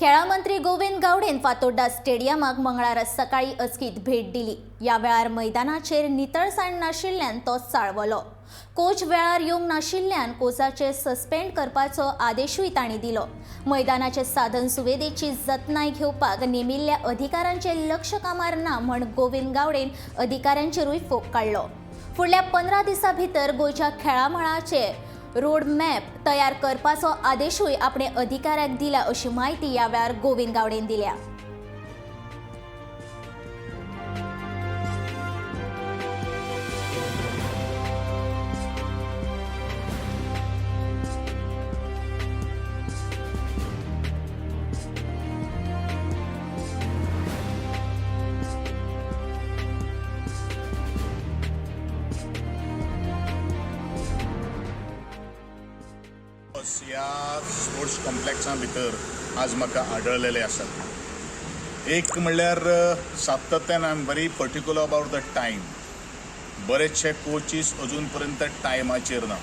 खेळां मंत्री गोविंद गावडेन फातोड्डा स्टेडियमाक मंगळारा सकाळी अचकीत भेट दिली. ह्या वेळार मैदानाचेर नितळसाण नाशिल्ल्यान तो चाळवलो. कोच वेळार येवंक नाशिल्ल्यान कोचाचे सस्पेंड करपाचो आदेशूय तांणी दिलो. मैदानाचे साधन सुविधेची जतनाय घेवपाक नेमिल्ल्या अधिकाऱ्यांचे लक्ष कामार ना म्हण गोविंद गावडेन अधिकाऱ्यांचेरूय फोग काडलो. फुडल्या 15 दिसां भितर गोंयच्या खेळां मळाचे रोड मॅप तयार करपाचो आदेशूय आपणे अधिकाऱ्याक दिला अशी म्हायती ह्या वेळार गोविंद गावडेन दिल्या. ह्या स्पोर्ट्स कॉम्प्लेक्सा भितर आज म्हाका आढळलेले आसात. एक म्हणल्यार सातत्यान I am very particular about the time. बरेचशे कोचीस अजून पर्यंत टायमाचेर ना.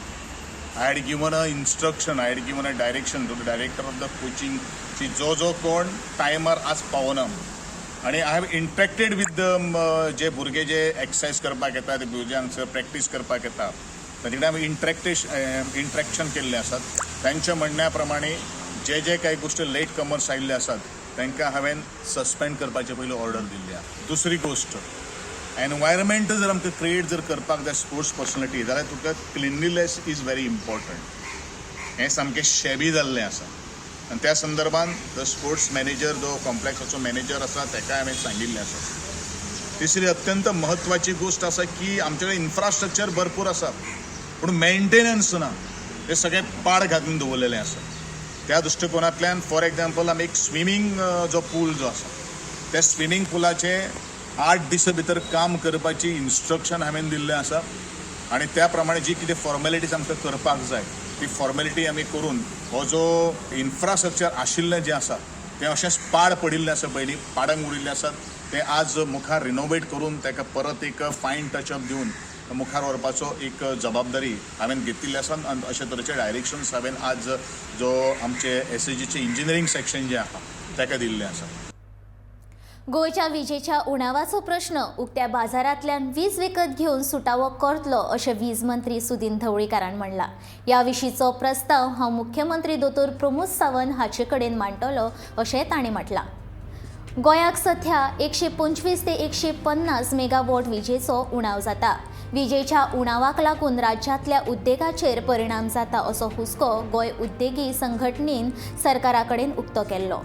I had given a instruction, I had given a direction to the director of the coaching की जो जो कोण टायमार आज पावना. आनी I have interacted with the जे भुरगे जे एक्सरसायज करपाक येता, ते भुरगे हांगसर प्रॅक्टीस करपाक येता, तांचे कडेन आमी इंट्रॅक्शन केल्लें आसात. तांच्या म्हणण्या प्रमाणे जे जे कांय गोश्टी लेट कमर्स आयिल्ले आसात तांकां हांवें सस्पेंड करपाचे पयलीं ऑर्डर दिल्ली आसा. दुसरी गोश्ट, एनवायरमेंट जर आमकां क्रिएट जर करपाक जाय स्पोर्ट्स पर्सनलिटी जाल्यार तुका क्लिनलीनेस is very important. हें सामकें शेबी जाल्लें आसा आनी त्या संदर्भान the sports manager जो कॉम्प्लेक्साचो मॅनेजर आसा ताका हांवें सांगिल्लें आसा. तिसरी अत्यंत म्हत्वाची गोश्ट आसा की आमचे कडेन इन्फ्रास्ट्रक्चर भरपूर आसा पूण मेंटेनन्स ना. ते सगळें पाड घालून दवरलेलें आसा. त्या दृश्टिकोनांतल्यान फॉर एग्जाम्पल आमी एक स्विमींग जो पूल जो आसा त्या स्विमींग पुलाचें 8 दिसां भितर काम करपाची इन्स्ट्रक्शन हांवें दिल्लें आसा आनी त्या प्रमाणे जी कितें फॉर्मेलिटीज आमकां करपाक जाय ती फॉर्मेलिटी आमी करून हो जो इन्फ्रास्ट्रक्चर आशिल्लें जें आसा तें अशेंच पाड पडिल्लें आसा, पयलीं पाडंग उरिल्लें आसा तें आज मुखार रिनोवेट करून ताका परत एक फायन टचअप दिवन मुखार व्हरपाचो एक जबाबदारी हांवें घेतिल्ली आसा. आनी अशे तरेचे डायरेक्शन्स हांवें आज जो आमचे एसएजीचे इंजिनियरींग सेक्शन जें आसा ताका दिल्लें आसा. गोंयच्या विजेच्या उणावाचो प्रश्न उक्त्या बाजारांतल्यान वीज विकत घेवन सुटावो करतलो अशें वीज मंत्री सुदिन ढवळीकारान म्हणलां. ह्या विशींचो प्रस्ताव हांव मुख्यमंत्री दोतोर प्रमोद सावंत हाचे कडेन मांडटलो अशें तांणी म्हटलां. गोंयाक सध्या 125 ते 150 मेगावॉट विजेचो उणाव जाता. विजेच्या उणावाक लागून राज्यांतल्या उद्देगाचेर परिणाम जाता असो हुस्को गोंय उद्देगी संघटनेन सरकारा कडेन उक्तो केल्लो.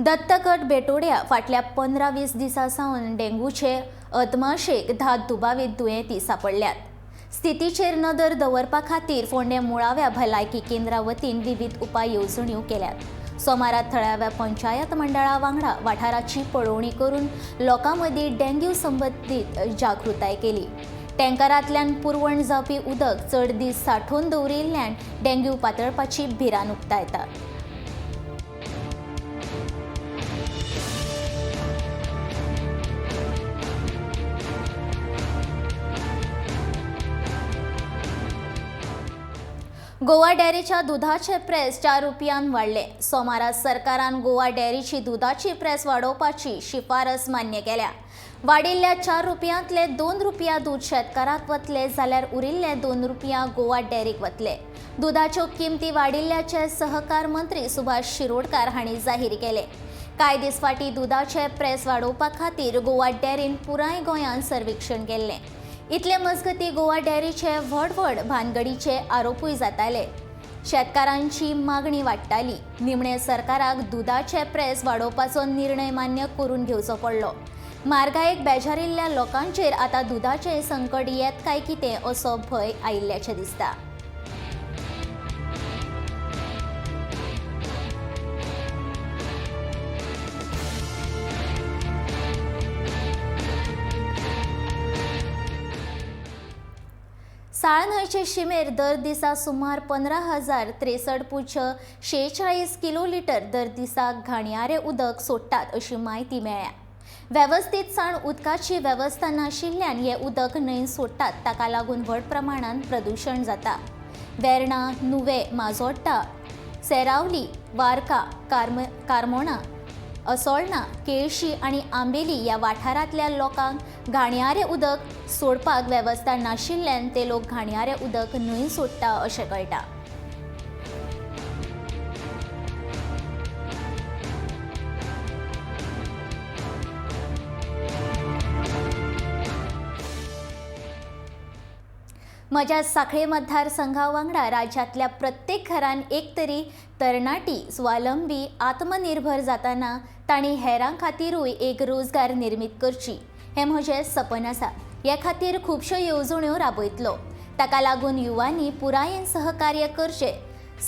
दत्तकट बेटोड्या फाटल्या 15-20 दिसां सावन डेंगूचे अदमाशेक 10 दुबावीत दुयेंती सांपडल्यात. स्थितीचेर नदर दवरपा खातीर फोंडें मुळाव्या भलायकी केंद्रा वतीन विवीध उपाय येवजण्यो केल्यात. सोमारा थळाव्या पंचायत मंडळा वांगडा वाठाराची पळोवणी करून लोकां मदीं डेंग्यू संबंदीत जागृताय केली. टँकरांतल्यान पुरवण जावपी उदक चड दीस सांठोवन दवरिल्ल्यान डेंग्यू पातळपाची भिरांत उक्तायता. गोवा डेअरीच्या दुधाचे प्रेस 4 रुपयान वाडले. सोमारा सरकारान गोवा डेअरीची दुधाची प्रेस वाडोवपाची शिफारस मान्य केल्या. वाडिल्ल्या 4 रुपयांतले 2 रुपया दूद शेतकाराक वतले जाल्यार उरिल्ले 2 रुपया गोवा डेअरीक वतले. दुधाच्यो किमती वाडिल्ल्याचे सहकार मंत्री सुभाष शिरोडकार हांणी जाहीर केले. कांय दीस फाटीं दुधाचे प्रेस वाडोवपा खातीर गोवा डेअरीन पुराय गोंयांत सर्वेक्षण केल्लें. इतले मजगती गोवा डेअरीचे व्हड व्हड भानगडीचे आरोपूय जाताले. शेतकारांची मागणी वाडटाली. निमणे सरकाराक दुधाचे प्रेस वाडोवपाचो निर्णय मान्य करून घेवचो पडलो. म्हारगायेक बेजारिल्ल्या लोकांचेर आतां दुधाचें संकट येत काय कितें असो भंय आयिल्ल्याचें दिसता. साळ न्हंयचे शिमेर दर दिसा सुमार 15,063.46 किलोलिटर दर दिसा घाणयारें उदक सोडटात अशी म्हायती मेळ्ळ्या. वेवस्थीतसाण उदकाची वेवस्था नाशिल्ल्यान हें उदक न्हंयेंत सोडटात. ताका लागून व्हड प्रमाणांत प्रदुशण जाता. वेर्णा, नुवें, माजोड्डा, सेरावली, वार्का, कार्मोणा, असोळणा, केळशी आनी आंबेली ह्या वाठारांतल्या लोकांक घाणयारें उदक सोडपाक वेवस्था नाशिल्ल्यान ते लोक घाणयारें उदक न्हंयेंत सोडटा अशें कळटा. म्हज्या सांखळे मतदारसंघा वांगडा राज्यांतल्या प्रत्येक घरान एक तरी तरणाटी स्वावलंबी आत्मनिर्भर जाताना तांणी हेरां खातीरूय एक रोजगार निर्मीत करची हें म्हजें सपन आसा. हे खातीर खुबश्यो येवजण्यो राबयतलो. ताका लागून युवांनी पुरायेन सहकार्य करचें.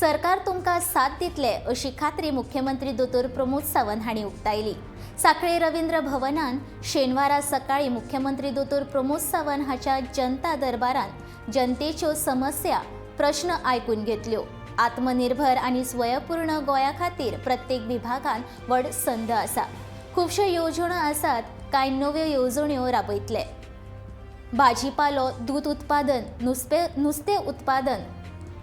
सरकार तुमकां साथ दितले अशी खात्री मुख्यमंत्री दोतोर प्रमोद सावंत हांणी उक्तायली. सांखळे रवींद्र भवनान शेनवारा सकाळी मुख्यमंत्री दोतोर प्रमोद सावंत हाच्या जनता दरबारान जनतेच्यो समस्या प्रश्न आयकून घेतल्यो. आत्मनिर्भर आनी स्वयंपूर्ण गोंया खातीर प्रत्येक विभागान व्हड संद आसा. खुबश्यो येवजण्यो आसात. कांय नव्यो येवजण्यो राबयतले. भाजीपालो, दूद उत्पादन, नुस्तें उत्पादन,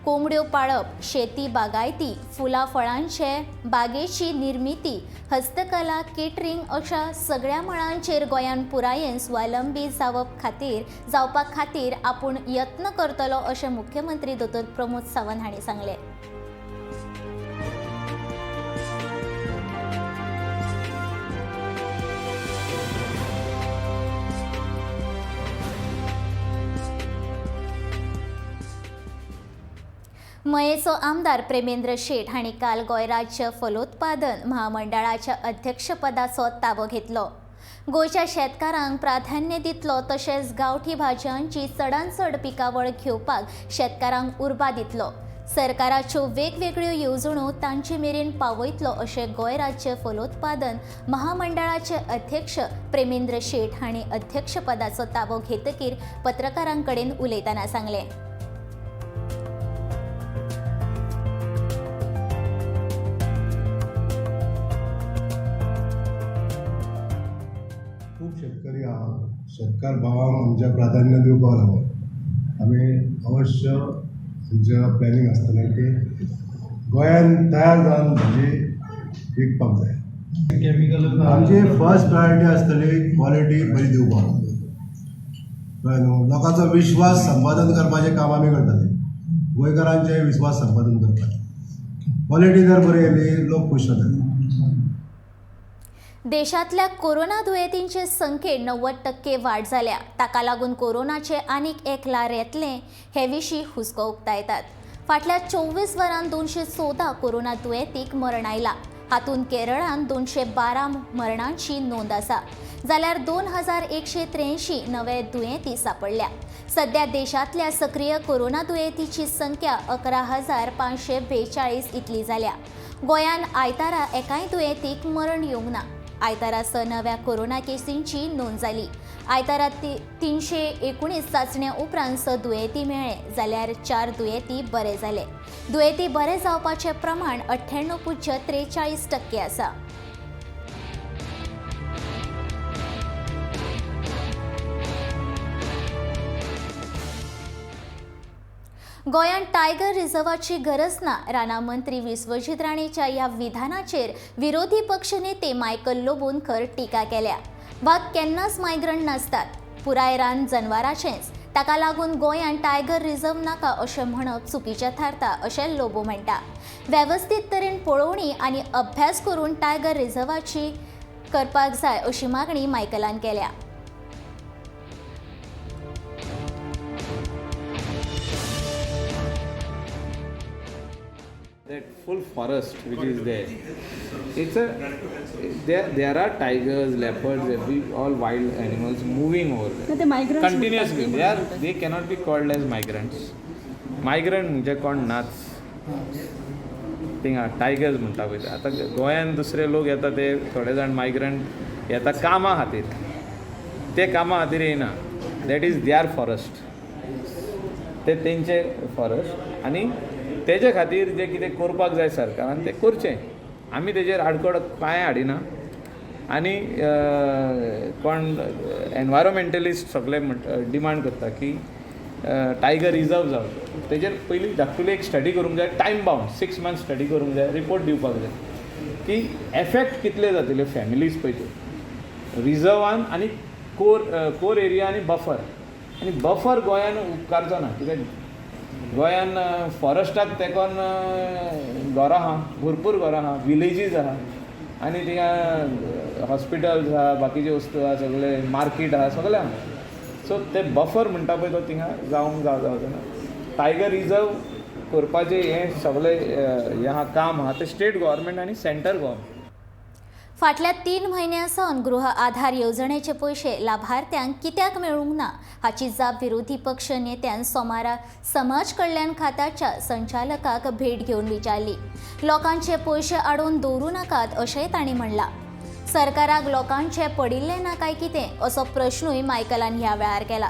कोंबड्यो पाळप, शेती, बागायती, फुलां फळांचे बागेची निर्मिती, हस्तकला, केटरिंग अशा सगळ्या मळांचेर गोंयान पुरायेन स्वावलंबी जावपा खातीर आपूण यत्न करतलो अशें मुख्यमंत्री दोतोर प्रमोद सावंत हांणी सांगलें. मयेचो आमदार प्रेमेंद्र शेट हांणी काल गोंय राज्य फलोत्पादन महामंडळाच्या अध्यक्षपदाचो ताबो घेतलो. गोंयच्या शेतकारांक प्राधान्य दितलो तशेंच गांवठी भाजयांची चडांत चड पिकावळ घेवपाक शेतकारांक उर्बा दितलो. सरकाराच्यो वेगवेगळ्यो येवजण्यो तांचे मेरेन पावयतलो अशें गोंय राज्य फलोत्पादन महामंडळाचे अध्यक्ष प्रेमेंद्र शेट हांणी अध्यक्षपदाचो ताबो घेतकीर पत्रकारां कडेन उलयतना सांगलें. खूब शेतकरी आहा. शेतकार भावांक आमच्या प्राधान्य दिवपाक लागून आमी अवश्य आमच्या प्लॅनिंग आसतलें की गोंयान तयार जावन भाजी विकपाक जाय. आमची फर्स्ट प्रायोरिटी आसतली क्वॉलिटी बरी दिवपाक. कळ्ळें न्हू? लोकांचो विश्वास संपादन करपाचें काम आमी करतले. गोंयकारांचें विश्वास संपादन करपाचें. क्वॉलिटी जर बरी येयली लोक खूश जातले. देशांतल्या कोरोना दुयेंतींचे संख्येत 90% वाड जाल्या. ताका लागून कोरोनाचे आनीक एक ल्हार येतलें हे विशीं हुस्को उक्तायतात. फाटल्या 24 वरांत 214 कोरोना दुयेंतीक मरण आयलां. हातूंत केरळांत 212 मरणांची नोंद आसा, जाल्यार 2183 नवे दुयेंती सांपडल्या. सध्या देशांतल्या सक्रीय कोरोना दुयेंतीची संख्या 11,542 इतली जाल्या. गोंयांत आयतारा एकाय दुयेंतीक मरण येवंक ना. आयतारा 6 नव्या कोरोना केसींची नोंद जाली. आयतारा 319 चांचण्या उपरांत 6 दुयेंती मेळ्ळे, जाल्यार 4 दुयेंती बरे जाले. दुयेंती बरे जावपाचें प्रमाण 98.43% आसा. गोंयांत टायगर रिझर्वाची गरज ना. रानां मंत्री विश्वजीत राणेच्या ह्या विधानाचेर विरोधी पक्षनेते मायकल लोबोन खर टिका केल्या. वाग केन्नाच मायग्रंट नासतात. पुराय रान जनवाराचेंच. ताका लागून गोंयांत टायगर रिझर्व नाका अशें म्हणप चुकीचें थारता अशें लोबो म्हणटा. वेवस्थीत तरेन पळोवणी आनी अभ्यास करून टायगर रिझर्वाची करपाक जाय अशी मागणी मायकलान केल्या. That full forest which is there, it's a there are tigers, leopards, every all wild animals moving over there. ते migrants Continuously, they cannot be called as migrants. Migrant म्हणजे कोण नाच. थिंगा टायगर्स म्हणटा पळय. आतां गोंयान दुसरे लोक येता ते थोडे जाण मायग्रंट येता कामा खातीर, ते कामा खातीर येयना. That is their forest, ते तेंचे फॉरेस्ट आनी तेजे खातीर जे कितें करपाक जाय सरकारान तें करचें. आमी तेजेर आडखळ कांय हाडिना. आनी कोण एनवायरोमेंटलिस्ट सगळे डिमांड करता की टायगर रिजर्व जावचो. तेजेर पयलीं धाकटुली एक स्टडी करूंक जाय, टायम बावंड 6 मंथ्स स्टडी करूंक जाय, रिपोर्ट दिवपाक जाय की एफेक्ट कितले जातले फॅमिलीज पळय त्यो रिजर्वान आनी कोर एरिया आनी बफर. आनी बफर गोंयान उपकारचो ना, कित्याक गोंयान फॉरेस्टाक तेंकोन घरां आहा, भरपूर घरां आहा, विलेजीस आहा आनी थिंगा हॉस्पिटल्स आहा, बाकीच्यो वस्तू आहा, सगळे मार्केट आहा, सगळें आहा. सो ते बफर म्हणटा पळय तो थिंगा जावंक जावचो ना. टायगर रिजर्व करपाचें हें सगळें हें आहा काम आहा तें स्टेट गव्हर्मेंट आनी सेंटर गव्हर्मेंट. फाटल्या 3 म्हयन्यां सावन गृह आधार येवजणेचे पयशे लाभार्थ्यांक कित्याक मेळूंक ना हाची जाप विरोधी पक्ष नेत्यान सोमारा समाज कल्याण खात्याच्या संचालकाक भेट घेवन विचारली. लोकांचे पयशे आडोवन दवरूं नाकात अशेंय तांणी म्हणलां. सरकाराक लोकांचे पडिल्लें ना काय कितें असो प्रश्नूय मायकलान ह्या वेळार केला.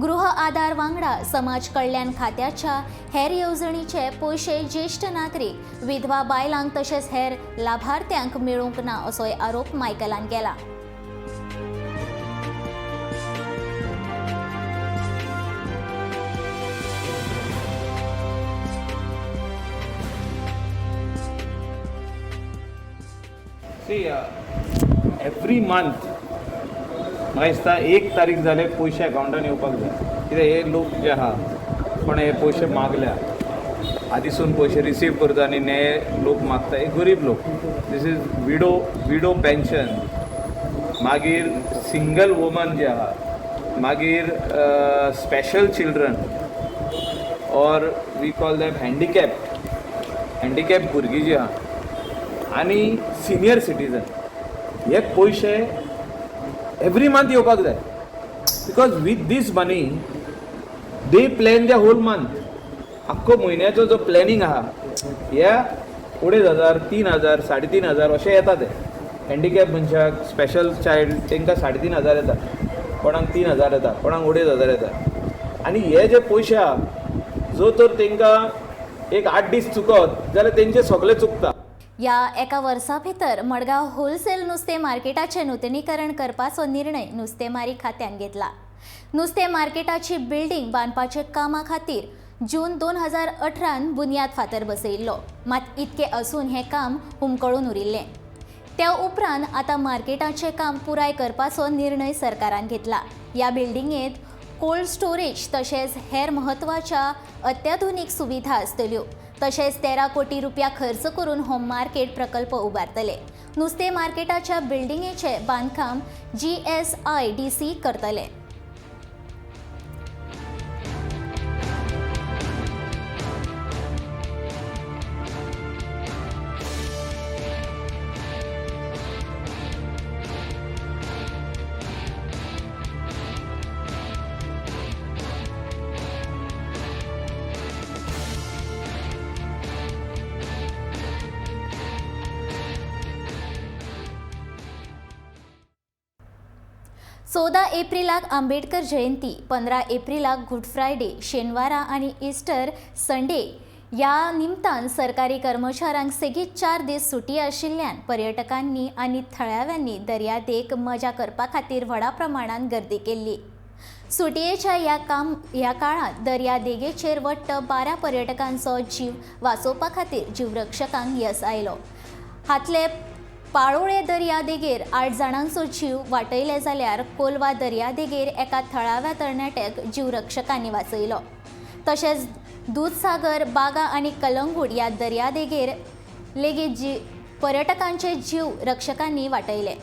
गृह आधार वांगडा समाज कल्याण खात्याच्या हेर येवजणीचे पयशे ज्येश्ठ नागरीक, विधवा बायलांक तशेंच हेर लाभार्थ्यांक मेळूंक ना असोय आरोप मायकलान केला. सी एवरी मंथ म्हाका दिसता 1 तारीख जाले पयशे अकावंटान येवपाक जाय. कित्याक हे लोक जे आहा कोणे हे पयशे मागल्या आदीसून पयशे रिसीव करता आनी ने लोक मागता, हे गरीब लोक. This is widow pension, मागीर सिंगल वुमन जे आहा, मागीर special children or we call them handicap भुरगीं जी आहा आनी सिनियर सिटीजन, हे पयशे एवरी मंथ येवपाक जाय. Because with this money they plan the whole month. आख्खो म्हयन्याचो जो प्लॅनिंग आहा ह्या 2,500, 3,000, 3,500 अशें येता ते. हँडिकॅप मनशाक, स्पेशल चायल्ड तांकां 3,500 येता, कोणाक 3,000 येता, कोणाक 2,500 येता. आनी हे जे पयशे आहा जो तर तांकां एक 8 दीस चुकत जाल्यार तेंचे सगळे चुकता. ह्या एका वर्सा भितर मडगांव होलसेल नुस्तें मार्केटाचें नुतनीकरण करपाचो निर्णय नुस्तेमारी खात्यान घेतला. नुस्तें मार्केटाची बिल्डींग बांदपाचे कामा खातीर जून 2018 बुन्याद फातर बसयिल्लो, मात इतकें असून हें काम हुमकळून उरिल्लें. त्या उपरांत आतां मार्केटाचें काम पुराय करपाचो निर्णय सरकारान घेतला. ह्या बिल्डिंगेंत कोल्ड स्टोरेज तशेंच हेर म्हत्वाच्या अत्याधुनीक सुविधा आसतल्यो. तशेंच 13 कोटी रुपया खर्च करून हो मार्केट प्रकल्प उबारतले. नुस्तें मार्केटाच्या बिल्डिंगेचें बांदकाम GSIDC करतले. चौदा एप्रिलाक आंबेडकर जयंती, 15 एप्रिलाक गुड फ्रायडे, शेनवारा आनी इस्टर संडे ह्या निमतान सरकारी कर्मचाऱ्यांक सेगीत 4 दीस सुटी आशिल्ल्यान पर्यटकांनी आनी थळाव्यांनी दर्यादेग मजा करपा खातीर व्हडा प्रमाणान गर्दी केल्ली. सुटयेच्या ह्या काळांत दर्यादेगेचेर वट्ट 12 पर्यटकांचो जीव वाचोवपा खातीर जीवरक्षकांक येस आयलो. हातले पाळोळे दर्यादेगेर 8 जाणांचो जीव वाटयले जाल्यार कोलवा दर्यादेगेर एका थळाव्या तरणाट्याक जीवरक्षकांनी वाचयलो. तशेंच दूदसागर, बागा आनी कलंगूट ह्या दर्यादेगेर लेगीत पर्यटकांचे जीव रक्षकांनी वाटयले.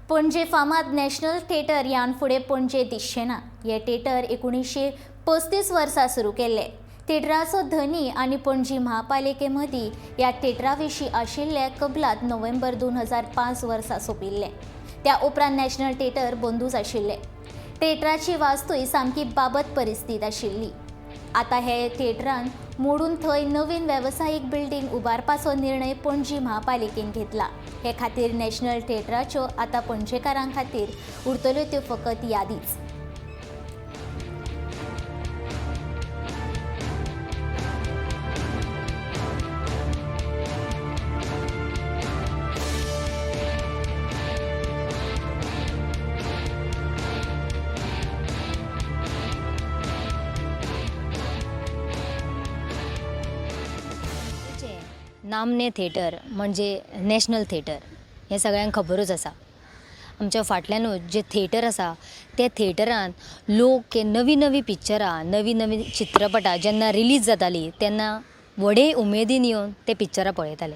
पणजे फामाद नॅशनल थिएटर ह्यान फुडें पणजे दिसचें ना. हें थिएटर 1935 वर्सा सुरू केल्लें. थिएटराचो धनी आनी पणजी म्हापालिके मदीं ह्या थिएटरा विशीं आशिल्लें कबलात नोव्हेंबर 2005 वर्सा सोंपिल्लें. त्या उपरांत नॅशनल थिएटर बंदूच आशिल्लें. थेटराची वास्तूय सामकी बाबत परिस्थिती आशिल्ली. आतां हे थेटरान मोडून थंय नवीन वेवसायीक बिल्डींग उबारपाचो निर्णय पणजी म्हापालिकेन घेतला. हे खातीर नॅशनल थेटराच्यो आतां पणजेकारां खातीर उरतल्यो त्यो फकत यादीच. नामने थिएटर म्हणजे नॅशनल थिएटर हें सगळ्यांक खबरूच आसा. आमच्या फाटल्यानूच जें थिएटर आसा त्या थिएटरान लोक नवीं नवीं पिक्चरां, नवीं नवीं चित्रपटां जेन्ना रिलीज जातालीं तेन्ना व्हडे उमेदीन येवन ते पिक्चरां पळयताले.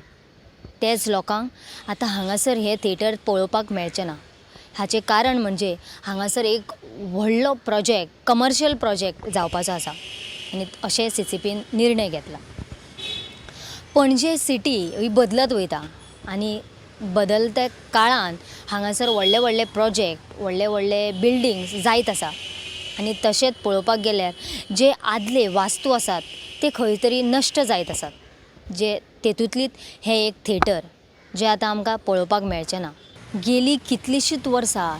तेच लोकांक आतां हांगासर हें थिएटर पळोवपाक मेळचें ना. हाचें कारण म्हणजे हांगासर एक व्हडलो प्रोजेक्ट, कमर्शियल प्रोजेक्ट जावपाचो आसा आनी अशें सीसीपीन निर्णय घेतला. पणजे सिटी ही बदलत वयता आनी बदलत्या काळान हांगासर व्हडले व्हडले प्रोजेक्ट, व्हडले व्हडले बिल्डींग्स जायत आसा आनी तशेंच पळोवपाक गेल्यार जे आदले वास्तू आसात ते खंय तरी नश्ट जायत आसात, जे तेतूंतलीच हें एक थिएटर जें आतां आमकां पळोवपाक मेळचें ना. गेलीं कितलींशींच वर्सां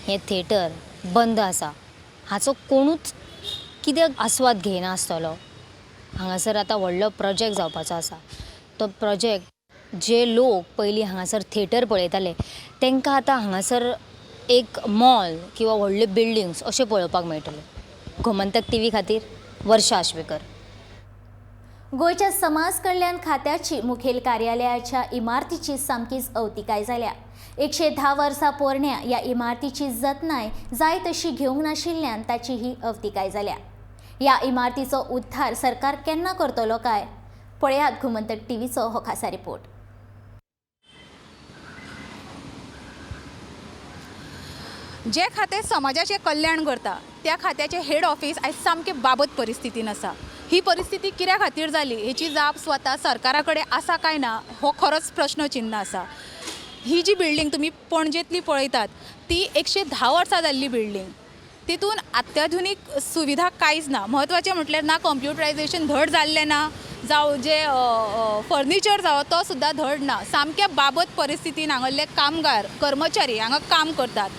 हें थिएटर बंद आसा. हाचो कोणूच कित्याक आस्वाद घेयना आसतलो. हांगासर आतां व्हडलो प्रोजेक्ट जावपाचो आसा. तो प्रोजेक्ट जे लोक पयलीं हांगासर थिएटर पळयताले तांकां आतां हांगासर एक मॉल किंवा व्हडल्यो बिल्डींग्स अशें पळोवपाक मेळटलें. गोमंतक टीव्ही खातीर वर्षा आश्वेकर. गोंयच्या समाज कल्याण खात्याची मुखेल कार्यालयाच्या इमारतीची सामकीच अवतिकाय जाल्या. 110 वर्सां पोरण्या ह्या इमारतीची जतनाय जाय तशी घेवंक नाशिल्ल्यान ताची ही अवतिकाय जाल्या. ह्या इमारतीचो उद्धार सरकार केन्ना करतलो काय? पळयात गोमंतक टीव्हीचो हो खासा रिपोर्ट. जे खातें समाजाचें कल्याण करता त्या खात्याचें हेड ऑफिस आयज सामकें बाबत परिस्थितीन आसा. ही परिस्थिती कित्या खातीर जाली हेची जाप स्वता सरकारा कडेन आसा काय ना हो खरोच प्रश्नचिन्न आसा. ही जी बिल्डींग तुमी पणजेंतली पळयतात ती 110 वर्सां जाल्ली बिल्डींग. तितून अत्याधुनीक सुविधा कांयच ना. म्हत्वाचें म्हटल्यार ना कंप्युटरायजेशन धड जाल्लें ना, जावं जे फर्निचर जावं तो सुद्दां धड ना. सामक्या बाबत परिस्थितीन हांगासरले कामगार कर्मचारी हांगा काम करतात.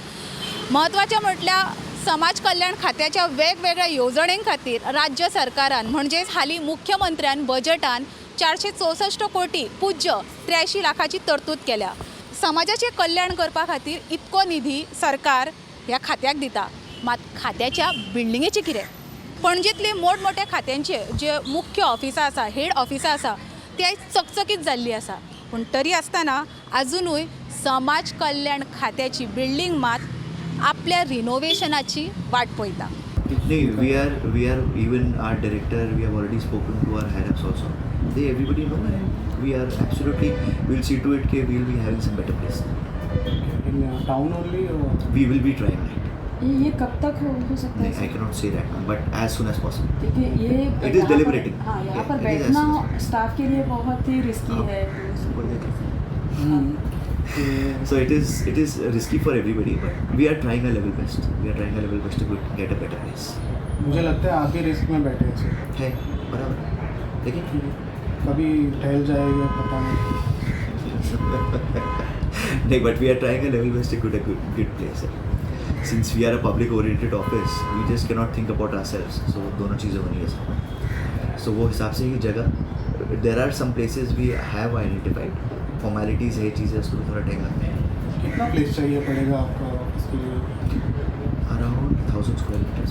म्हत्वाचें म्हटल्यार समाज कल्याण खात्याच्या वेगवेगळ्या येवजण्यां खातीर राज्य सरकारान म्हणजेच हालीं मुख्यमंत्र्यान बजेटान 464 कोटी 0.83 लाखाची तरतूद केल्या. समाजाचें कल्याण करपा खातीर इतको निधी सरकार ह्या खात्याक दिता, मात खात्याच्या बिल्डिंगेचें कितें? पणजेंतले मोठमोठ्या खात्यांचे जे मुख्य ऑफिसां आसा, हेड ऑफिसां आसा, ते आयज चकचकीत जाल्ली आसा. पूण तरी आसतना आजुनूय समाज कल्याण खात्याची बिल्डींग मात आपल्या रिनोवेशनाची वाट पळयता. नहीं, we are even our director, we have already spoken to our higher ups also. They everybody know and we are absolutely will see to it K we will be having some better place. In town only We will be trying it. ये कब तक हो सकता है? I cannot say that, but as soon as possible. ठीक है, ये It is deliberating. हाँ, यहाँ पर It is as बैठना soon as staff के लिए बहुत ही रिस्की है. So it is risky for everybody, but we are trying our level best. We are trying our level best to get a better place. मुझे लगता है आप ही risk में बैठे हैं सर. है बराबर, लेकिन कभी ठहर जाएगा पता नहीं. नहीं, but we are trying our level best to get a good place. Since we are a public oriented office, we just cannot think about ourselves. So दोनों चीज़ें होनी है साथ में. So वो हिसाब से ही जगह, there are some places we have identified. Formalities है, चीज़ें, उसको भी थोड़ा टाइम लगता है. कितना प्लेस चाहिए पड़ेगा आपका ऑफिस के लिए? Around 1000 square meters.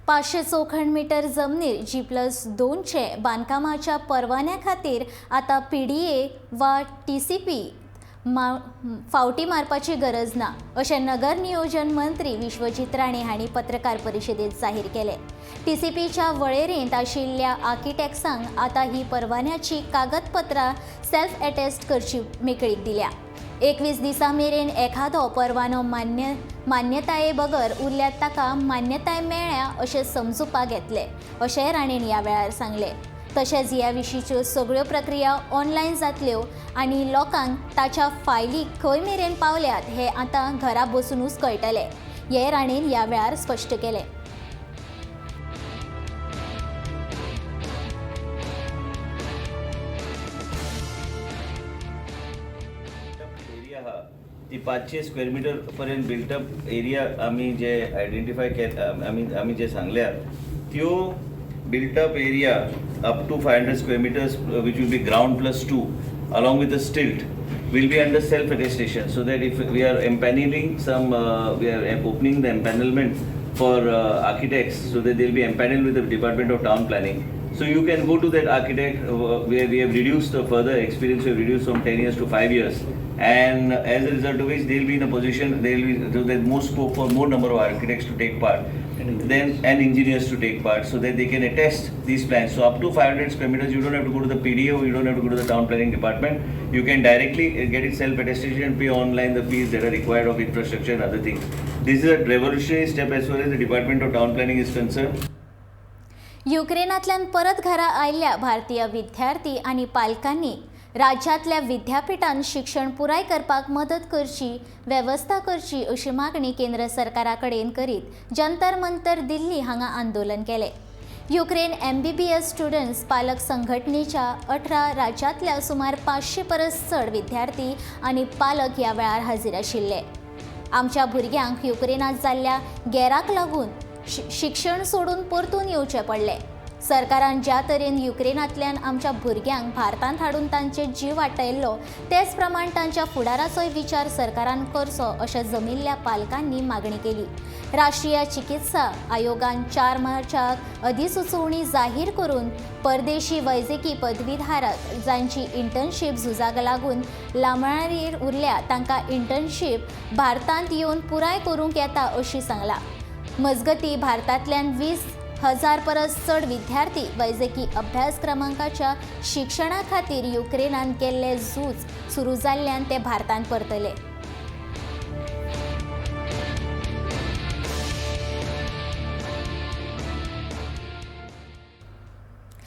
500 चौखण मीटर जमनीर G+2 बांदकामाच्या परवान्या खातीर आतां PDA वा TCP फावटी मारपाची गरज ना अशें नगर नियोजन मंत्री विश्वजीत राणे हांणी पत्रकार परिशदेंत जाहीर केलें. TCPच्या वळेरेंत आशिल्ल्या आर्किटेक्ट्सांक आतां ही परवान्याची कागदपत्रां सेल्फ एटेस्ट करची मेकळीक दिल्या. 21 दिसां मेरेन एखादो परवानो मान्यताये बगर उरल्यार ताका मान्यताय मेळ्ळ्या अशें समजुपाक येतलें अशें राणेन ह्या वेळार सांगलें. तशेंच ह्या विशींच्यो सगळ्यो प्रक्रिया ऑनलायन जातल्यो आनी लोकांक ताच्या फायली खंय मेरेन पावल्यात हें आतां घरा बसुनूच कळटलें, हें राणेन ह्या वेळार स्पश्ट केलें. एरिया हा ती 500 स्क्वेअर मिटर पर्यंत बिल्टअप एरिया आमी जे आयडेंटिफाय के आमी जे सांगल्या त्यो built up area up to 500 square meters which will be ground plus 2 along with the stilt will be under self attestation, so that if we are empaneling some we are opening the empanelment for architects, so that they'll be empaneled with the Department of Town Planning. So you can go to that architect where we have reduced the further experience, we have reduced from 10 years to 5 years, and as a result of which they'll be in a position, they'll be, so there's more scope for more number of architects to take part, then and engineers to take part, so that they can attest these plans. So up to 500 square meters, you don't have to go to the PDA or you don't have to go to the town planning department. You can directly get it self-attestation and pay online the fees that are required of infrastructure and other things. This is a revolutionary step as far as the Department of Town Planning is concerned. युक्रेनांतल्यान परत घरा आयिल्ल्या भारतीय विद्यार्थी आनी पालकांनी राज्यांतल्या विद्यापिठान शिक्षण पुराय करपाक मदत करची, वेवस्था करची अशी मागणी केंद्र सरकारा कडेन करीत जंतर मंतर दिल्ली हांगा आंदोलन केलें. युक्रेन MBBS students पालक संघटनेच्या 18 राज्यांतल्या सुमार 500 परस चड विद्यार्थी आनी पालक ह्या वेळार हाजीर आशिल्ले. आमच्या भुरग्यांक युक्रेनांत जाल्ल्या गेराक लागून शिक्षण सोडून परतून येवचें पडलें. सरकारान ज्या तरेन युक्रेनांतल्यान आमच्या भुरग्यांक भारतांत हाडून तांचे जीव वाटयल्लो तेच प्रमाण तांच्या फुडाराचोय विचार सरकारान करचो अशें जमिल्ल्या पालकांनी मागणी केली. राष्ट्रीय चिकित्सा आयोगान 4 मार्चाक अधिसुचोवणी जाहीर करून परदेशी वैजकी पदवीधारक जांची इंटर्नशीप झुजाक लागून लांबणीर उरल्या तांकां इंटर्नशीप भारतांत येवन पुराय करूंक येता अशी सांगलां. मजगती भारतांतल्यान 20,000 परस चड विद्यार्थी वैजकी अभ्यासक्रमांकाच्या शिक्षणा खातीर युक्रेनान केल्ले झूज सुरू जाल्ल्यान ते भारतांत परतले.